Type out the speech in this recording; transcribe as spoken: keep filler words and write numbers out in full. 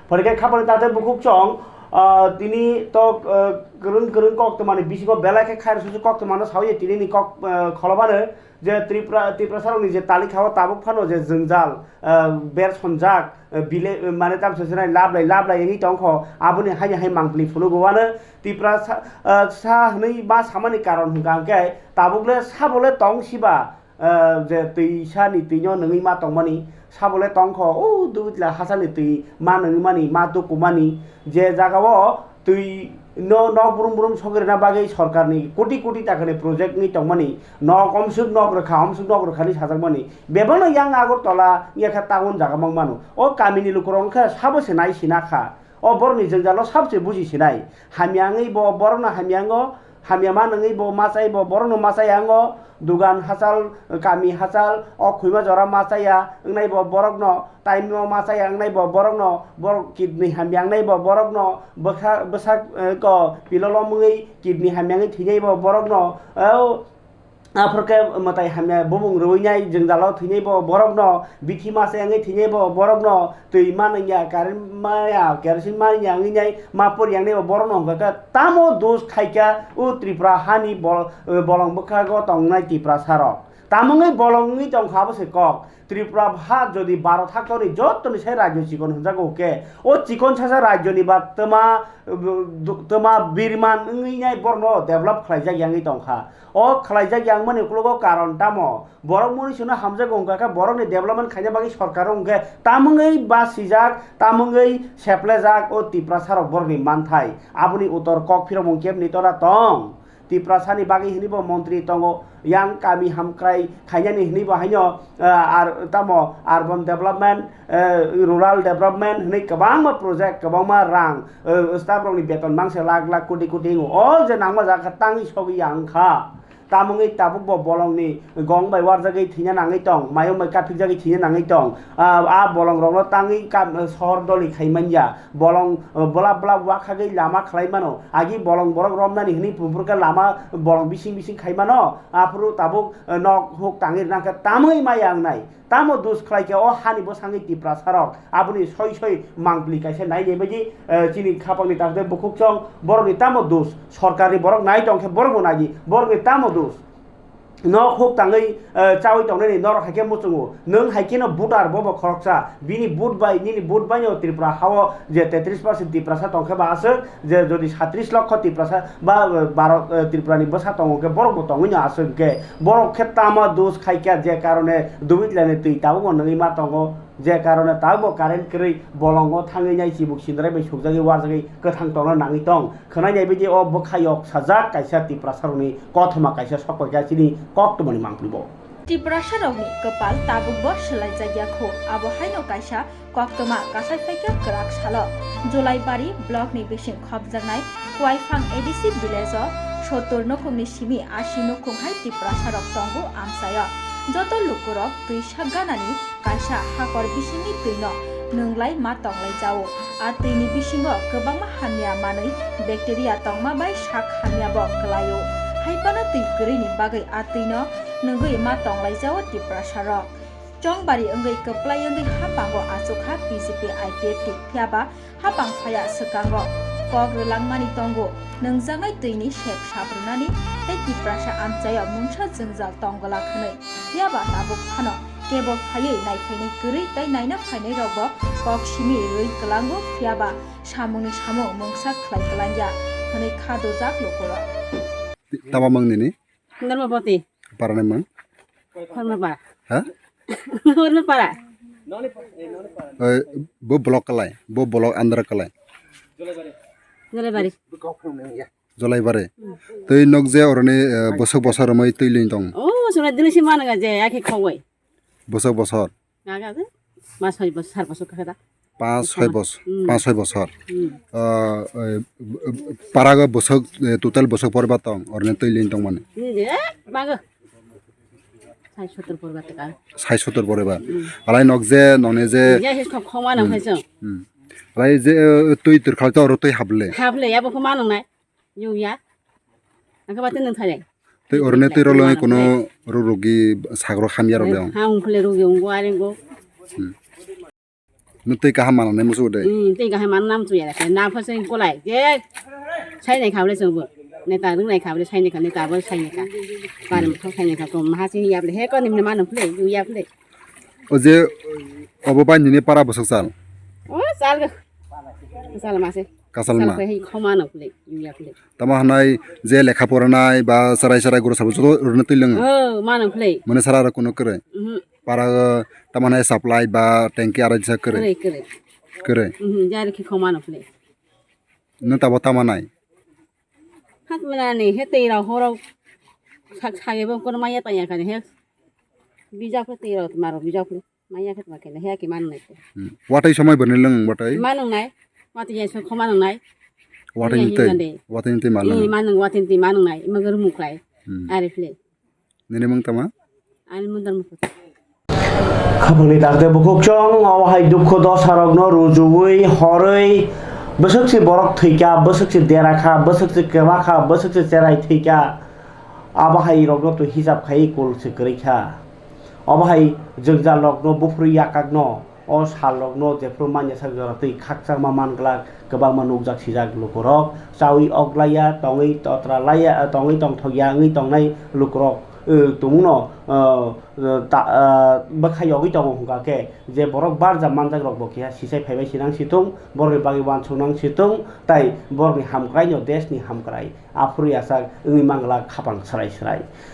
Phwrwngkhe khapani tate bukhuk chong, ah, tini tok, ah, kwrwng kwrwng kok twmani bisingo belai khe khairok susu kok twmano sawi tini ni kok, ah, kholobano je Tripura, Tiprasa rokni je talikha o tabuk phano je jwngjal, ah, ber sonjak, ah, bile, ah, mane tam se sinai lablai lablai wngwi tongkho, aboni haini hai mangpili phunugwano Tiprasa, ah, sa hwnwi ma samani karon hwnkha hwnkhe tabukle sabole tong siba, ah, je twi sani twino nungwi ma tongmani, sabole tongkho, o dubitla hachani twi ma nungwi mani, ma tukumani, je jagao twi no nok brum brum sogwi rwna bagwi sorkarni koti koti takani project wngwi tongmani, nok omswk nok rwkha, omswk nok rwkhani sajakmani, bebakno yang Agartala wngya khe town jaga mang mano, o kamini lukurok wngkha sabo se nai sina kha. O borokni jwngjalo sabse buji sinai. Hamya wngwi bo borokno hamya wngo, hamya ma nungwi bo ma chai bo borokno ma chaya wngo. Dugan hachal, kami hachal, o khuyma jora ma chaya wngnai bo borokno, time no ma chaya wngnai bo borokno, borok kidney hamya wngnai bo borokno, bwkha, bwsak, eh, ko pilolom wngwi kidney hamya wngwi thwinai bo borokno, o, Aphuru khe mwtai hamya bumung rwui nai, jwngjalo thwinai bo borokno, bithi masa wngwi thwinai bo borokno, twi manwi ya, current maya, kerosene mani ya wngwi nai, ma pori yangnai bo borokno hwnkha khe tamo dos khai kha o Tripura hani bol-, bolong bwkhago tongnai Tiprasa rok. Tamo wngwi bolong wngwi tongkha abo se kok. Tripura ha jodi Bharat haktorni jottoni sai rajyo chikon hwnjago khe, o chikon sasa rajyoni ba twma, twma birman wngwi nai borokno develop khlaijak ya wngwi tongkha. O khlaijak ya wngmani ukologo karon tamo? Borok munisino hamjago wngkha khe borokni development khaina bagwi sorkaro wngkhe tamungwi basijak, tamungwi seplejak o Tiprasa rok borokni manthai. Aboni utor kok phirokmung kebni tora tong? Tiprasani bagwi hwnwi bo montri tongo, yang kami hamkrai khainani hwnwi bo haino, ah, ar tamo urban development, eh, rural development hwnwi kwbangma project, kwbangma rang, eh, staff rokni beton mangse lakh lakh koti koti wngo. O je nangma jaga tangwi sogwi ya wngkha. Tamungwi tabuk bo bolongni gong bai warjagwi thwina nangwi tong, mayung bai kaphikjagwi thwina nangwi tong. Ah, ah bolong rokno tangwi kam-, sohor doli khai manya. Bolong, ah, bwlap bwlap wakhagwi lama khlai mano. Agi bolong borok romnani hwnwi phuru phuru khe lama bolong bising bising khai mano. Aphuru tabuk, ah, nok huk tangwi rwna khe tamwi maya wngnai. Tamo dos khlai khe o hani bwsangwi Tiprasa rok aboni soi soi mangpili kaisa nai nai baidi, eh, chini khapangni takte bukhuk chong borokni tamo dos, sorkarni borok nai tong khe borok bo nai di, borokni tamo dos. Nok huk tangwi, eh, chawi tongnani norok hai khe muchungo, nwng hai kheno voter bo bo khoroksa, bini vote bai nini vote bai no Tripura hao je tetris percent Tiprasa tong khe ba aswk, je jodi satris lokho Tiprasa ba, eh, Bharat, eh, Tripura ni bwsa tongo khe borok bo tongwi no aswk hwnkhe borok khe tamo dos khai kha je karone dubit lani twi tabuk bo nungwi ma tongo, je karone tabuk bo current kwrwi bolongo thangwi nai chibuk sindrai bai sukjagwi warjagwi kwthang tongna nangwi tong khwnai nai bidi o bwkha yok sajak kaisa Tiprasa rokni kothoma kaisa sok pai kha chini koktwmani mangpili bo. Tiprasa rokni kwpal tabuk bo swlai jak ya kho, abo haino kaisa koktwma kasai phaikha kwrak salo. Jolaibari block ni bising khopjaknai Kuaifang A D C village o sottur nukhungni simi asi nukhung hai Tiprasa rok tongo amchaio. Joto lukurok twi sak ganani kaisa hakor bisingni twino nwnglai ma tonglai jao. A twini bisingo kwbangma hamya manwi bacteria tongma bai sak hamya bo kwlaio. Hai phano twi kwrwini bagwi a twino nungwi ma tonglai jao Tiprasa rok. Chongbari wngwi kwplai wngwi haphango achukha B J P I P F T, phiyaba haphang phaya swkango kok rwlangmani tongo, nungjaknai twini sep sap rwnani tei Tiprasa amchaio mungsa jwngjal tong glak hwnwi, phiyaba tabuk phano kebo phaiwi naiphainai kwrwi tei naina phainai rokbo kok simi rwi kwlango, phiyaba samungni samung mungsa khlai kwlangya hwnwi kha dujak lukurok. Tama mang nini? Dharmapati. Para ni mang? Dharmapara. Ha? Dharmapara. Eh, bo block kalai, bo block under kalai. Jolaibari. Jolaibari. Tei nok je oroni, eh, bosok bosor romoi twi lin tong. Oh, sura dili si mana ga je, akhe khawai. Bosok bosor. Gaga de, mas soi bosor, sar bosor kaka da. Pas soi bosor, hmm, pas soi bosor. Hmm. Ah, eh, paraga bosok, eh, total bosok porba tong, orne twi lin tong mani. Ni de, baga. Sai sotor porba teka. Sai sotor porba. Hmm. Alai nok je, nokne je. Ya, he khok khoma nang phai chong. Hmm. Alai je, eh, twi tur khal to ro twi hable. Hable, ya bo khoma nang nai. Yung ya. Angka batin nang thai. Tei orne tei rolo kono ruk rugi sagro hamya rok dong. Ha ungkhle rugi ungo arengo. Hmm. Nwng twi kaham mananai muchungo de. Hmm, twi kaham mananai muchungo ya, na pho se kolai. Je, sainai kha bole chwngbo. Neta rwngnai kha bole sainai kha, neta bo sainai kha. Pari motho sainai kha, ko maha se ya bole, he ko nimne mano phle, ya phle. O je, obo bai nini para bwswk sal? O, sal go. Sal ma se. Kasal ma. Sal khe khoma no phle, ya phle. Tamo hanai je lekha poranai ba sarai sarai guru sabo joto rwna twi lwngo. Oh, mano phle. Mane sara rok kuno kwrwi. Mhm. Para, tamo hanai supply ba tanki arai jisa kwrwi. Kwrwi, kwrwi. Kwrwi. Mhm, jari khe khoma no phle. Nwng tabo tamo nai? Hak mwnani he tei rok horok sak sagi bo kono maya tanya kani he. Bijak phle tei rok maro bijak phle. Maya khe tma khe he ki man nai. Hmm. Watwi somai bwrwni lwng watwi? Man nai. Watwi ya so khoma nai. Watwi ya ni tei. Himande. Watwi ni tei man. Eh, nang. Man nang watwi ni tei man nai. Magar muklai. Hmm. Are phle. Nini mung tama? Ani mundar mukut. Khapangni dakte bukhuk chong, obo hai dukhu dosa rokno rujuwi horwi, bwswk se borok thwikha, bwswk se dera kha, bwswk se kwma kha, bwswk se cherai thwikha, abo hai rokno twi hisab khai kul se kwrwi kha. Obo hai jwngjal rokno buphuru yakakno, o sal rokno jephuru manya sak jora twi khakchangma man glak, kwbangma nukjak sijak lukurok, chawi oglaiya, tongwi totra laiya, tongwi tongthokya wngwi tongnai lukurok, eh, tongno, eh, ta, eh, bwkha yogwi tongo hwnkha khe, je borok barja manjak rok bo keha sisai phaibai sinang situng, borokni bagwi uansuk nang situng, tai borokni hamkrai no desh ni hamkrai, aphuru yachak wngwi man glak khapang srai srai.